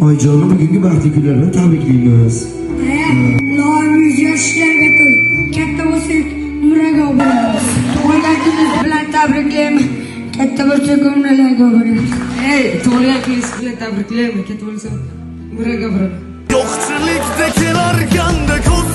Oyjonni bugungi baxtli kunlar bilan tabriklaymiz. Ilohim, 100 yoshlarga to'l. Katta bo'lsak, umraga olib boramiz. Tug'ilgan kuningiz bilan tabriklayman. Katta bo'lsak, umralarga olib boramiz. Ey, tug'ilgan kuningiz bilan tabriklayman. Katta bo'lsam, umraga boraman. Yo'qchilikda kelarganda ko'z